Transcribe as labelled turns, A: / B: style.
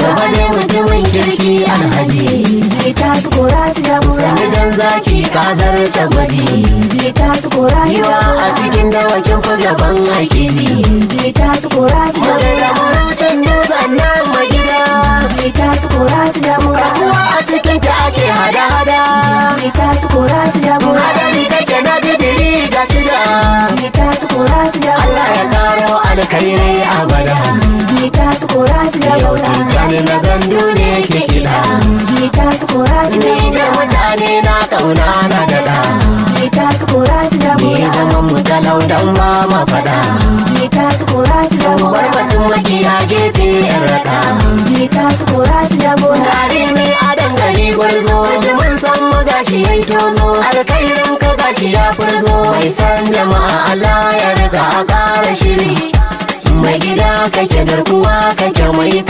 A: Gaba da mutumin kirki alhaji.
B: Ta su kora su jagora.
A: Sani jan zaki ka zarce gwaji.
B: Ta su kora su
A: Yiwa a
B: jagora.
A: cikin dawakin fi gaban aiki ji.
B: Ta su kora su
A: Magana
B: jagora.
A: murucin dutsen nan magida.
B: Ta su kora su jagora.
A: Kasuwa a cikin ta ake hada-hada.
B: Ta su kora su jagora.
A: Hadari kake na jijiri ga shida.
B: Ta su kora su
A: Allah
B: jagora.
A: ya karo alkhairai abada.
B: Ta su kora su
A: Yau
B: jagora.
A: Tijjani na gandu ne ke kiɗa.
B: Ta su kora su
A: Nijar
B: jagora.
A: mutane na kauna na daɗa.
B: Ta su kora su
A: Ni
B: jagora.
A: zaman mu talau dan ba ma faɗa.
B: Ta su kora su
A: Mu bar
B: jagora.
A: batun makiya gefe yan raɗa.
B: Ta su kora su jagora.
A: Gari mai adan gari gwarzo. Mun san mu gashi yayi tozo. Alkhairin ka gashi ya furzo. Mai san jama'a Allah ya riga a ƙara shiri. Mai gida kake, garkuwa kake, mai